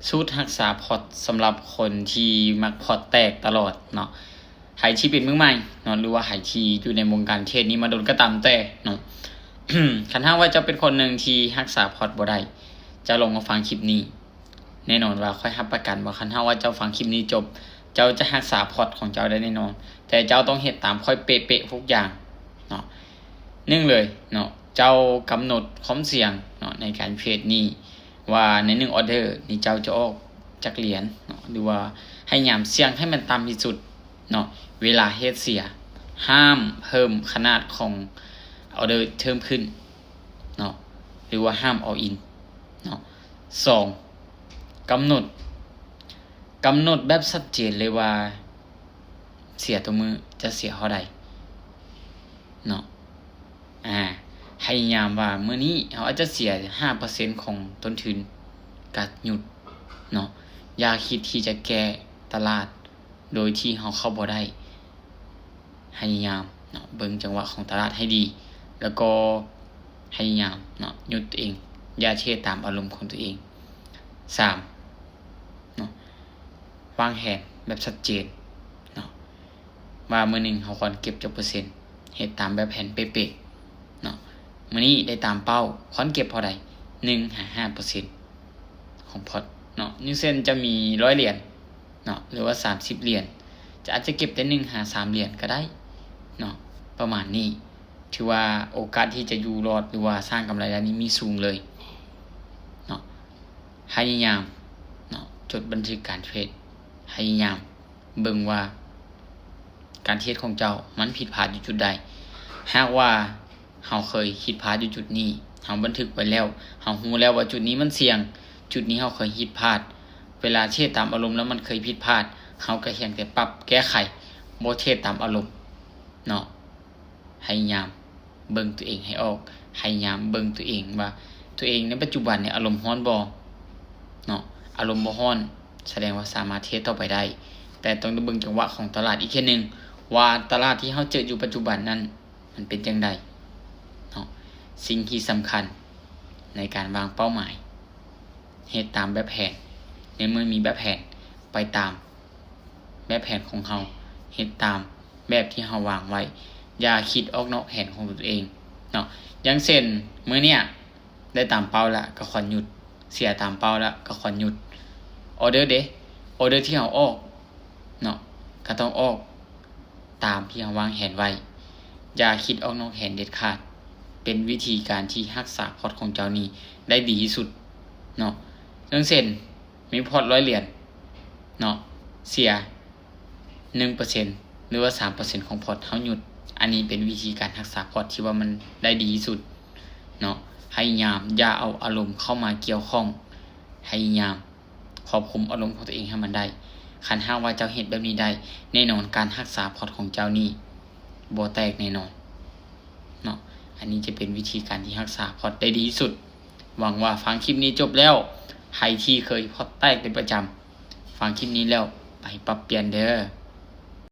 ສູດຮັກສາພອດສຳລັບຄົນທີ່ມັກພອດແຕກຕະຫຼອດເນາະ. ໃຜທີ່ເປັນມືໃໝ່ເນາະ ຫຼືວ່າໃຜທີ່ຢູ່ໃນວົງການເທຣດນີ້ມາດົນກໍຕາມແຕ່ເນາະ, ຄັນຫາກວ່າເຈົ້າເປັນຄົນໜຶ່ງທີ່ຮັກສາພອດບໍ່ໄດ້, ເຈົ້າລອງມາຟັງຄລິບນີ້. ແນ່ນອນວ່າຂ້ອຍຮັບປະກັນວ່າ ຄັນຫາກວ່າເຈົ້າຟັງຄລິບນີ້ຈົບ, ເຈົ້າຈະຮັກສາພອດຂອງເຈົ້າໄດ້ແນ່ນອນ, ແຕ່ເຈົ້າຕ້ອງເຮັດຕາມຂ້ອຍເປະໆທຸກຢ່າງເນາະ. ໜຶ່ງເລີຍເນາະ, ເຈົ້າກຳນົດຄວາມສ່ຽງເນາະ ໃນການເທຣດນີ້ ວ່າໃນໜຶ່ງອອເດີນີ້ເຈົ້າຈະອອກຈັກຫຼຽນເນາະ ຫຼືວ່າພະຍາຍາມສ່ຽງໃຫ້ມັນຕ່ຳທີ່ສຸດເນາະ. ເວລາເຮັດເສຍ, ຫ້າມເພີ່ມຂະໜາດຂອງອອເດີເພີ່ມຂຶ້ນເນາະ ຫຼືວ່າຫ້າມອອລອິນເນາະ. ສອງ, ກຳນົດ, ກຳນົດແບບຊັດເຈນເລີຍວ່າ ເສຍຕົວມື້ຈະເສຍເທົ່າໃດເນາະ. ອາ ພະຍາຍາມວ່າມື້ນີ້ເຮົາອາດຈະເສຍຫ້າເປີເຊັນຂອງຕົ້ນທຶນ, ກະຢຸດເນາະ. ຢ່າຄິດທີ່ຈະແກ້ຕະຫຼາດໂດຍທີ່ເຮົາເຂົ້າບໍ່ໄດ້. ພະຍາຍາມເນາະ ເບິ່ງຈັງຫວະຂອງຕະຫຼາດໃຫ້ດີ ແລ້ວກໍພະຍາຍາມເນາະ ຢຸດຕົວເອງ, ຢ່າເທຣດຕາມອາລົມຂອງຕົວເອງ. ສາມເນາະ, ວາງແຜນແບບຊັດເຈນເນາະ ວ່າມື້ໜຶ່ງເຮົາຄວນເກັບຈັກເປີເຊັນ, ເຮັດຕາມແບບແຜນເປະໆເນາະ. ມື້ນີ້ໄດ້ຕາມເປົ້າ, ຄວນເກັບເທົ່າໃດ? ໜຶ່ງຫາຫ້າເປີເຊັນຂອງພອດເນາະ. ຢ່າງເຊັ່ນ ຈະມີຮ້ອຍຫຼຽນເນາະ ຫຼືວ່າສາມສິບຫຼຽນ, ຈະ ອາດຈະເກັບໄດ້ໜຶ່ງຫາສາມຫຼຽນກໍໄດ້ເນາະ, ປະມານນີ້. ຖືວ່າໂອກາດທີ່ຈະຢູ່ລອດ ຫຼືວ່າສ້າງກຳໄລໄດ້ນີ້ມີສູງເລີຍເນາະ. ພະຍາຍາມເນາະ ຈົດບັນທຶກການເທຣດ, ພະຍາຍາມເບິ່ງວ່າການເທຣດຂອງເຈົ້າມັນຜິດພາດຢູ່ຈຸດໃດ. ຫາກວ່າເຮົາເຄີຍຜິດພາດຢູ່ຈຸດນີ້, ເຮົາບັນທຶກໄວ້ແລ້ວ, ເຮົາຮູ້ແລ້ວວ່າຈຸດນີ້ມັນສ່ຽງ, ຈຸດນີ້ເຮົາເຄີຍຜິດພາດ. ເວລາເທຣດຕາມອາລົມແລ້ວມັນເຄີຍຜິດພາດ, ເຮົາກໍພຽງແຕ່ປັບແກ້ໄຂ, ບໍ່ເທຣດຕາມອາລົມເນາະ. ພະຍາຍາມເບິ່ງຕົວເອງໃຫ້ອອກ, ພະຍາຍາມເບິ່ງຕົວເອງວ່າ ຕົວເອງໃນປັດຈຸບັນນີ້ອາລົມຮ້ອນບໍ່ເນາະ. ອາລົມບໍ່ຮ້ອນ ສະແດງວ່າສາມາດເທຣດຕໍ່ໄປໄດ້, ແຕ່ຕ້ອງໄດ້ເບິ່ງຈັງຫວະຂອງຕະຫຼາດອີກເທື່ອໜຶ່ງ ວ່າຕະຫຼາດທີ່ເຮົາເຈີຢູ່ປັດຈຸບັນນັ້ນມັນເປັນຈັ່ງໃດເນາະ. ສິ່ງທີ່ສຳຄັນໃນການວາງເປົ້າໝາຍ, ເຮັດຕາມແບບແຜນ, ໃນເມື່ອມີແບບແຜນ ໄປຕາມແບບແຜນຂອງເຮົາ, ເຮັດຕາມ ແບບທີ່ເຮົາວາງໄວ້, ຢ່າຄິດອອກນອກແຜນຂອງຕົວເອງເນາະ. ຢ່າງເຊັ່ນ ມື້ເນີ້ຍໄດ້ຕາມເປົ້າລະກໍຄວນຢຸດ, ເສຍຕາມເປົ້າລະກໍຄວນຢຸດ. ອອເດີເດ, ອອເດີທີ່ເຮົາອອກເນາະ ກໍຕ້ອງອອກຕາມທີ່ເຮົາວາງແຜນໄວ້, ຢ່າຄິດອອກນອກແຜນເດັດຂາດ. ເປັນວິທີການທີ່ຮັກສາພອດຂອງເຈົ້ານີ້ໄດ້ດີທີ່ສຸດເນາະ. ຢ່າງເຊັ່ນ ມີພອດຮ້ອຍຫຼຽນເນາະ, ເສຍ ໜຶ່ງເປີເຊັນ ຫຼືວ່າສາມເປີເຊັນຂອງພອດເຮົາຢຸດ. ອັນນີ້ເປັນວິທີການຮັກສາພອດທີ່ວ່າມັນໄດ້ດີທີ່ສຸດເນາະ. ພະຍາຍາມຢ່າເອົາອາລົມເຂົ້າມາກ່ຽວຂ້ອງ, ພະຍາຍາມຄວບຄຸມອາລົມຂອງຕົວເອງໃຫ້ມັນໄດ້. ຄັນຫາກວ່າເຈົ້າເຮັດແບບນີ້ໄດ້, ແນ່ນອນການຮັກສາພອດຂອງເຈົ້ານີ້ບໍ່ແຕກແນ່ນອນເນາະ. ອັນນີ້ຈະເປັນວິທີການທີ່ຮັກສາພອດໄດ້ດີທີ່ສຸດ. ຫວັງວ່າຟັງຄລິບນີ້ຈົບແລ້ວ, ໃຜທີ່ເຄີຍພອດແຕກເປັນປະຈຳ, ຟັງຄລິບນີ້ແລ້ວໄປປັບປ່ຽນເດີ້.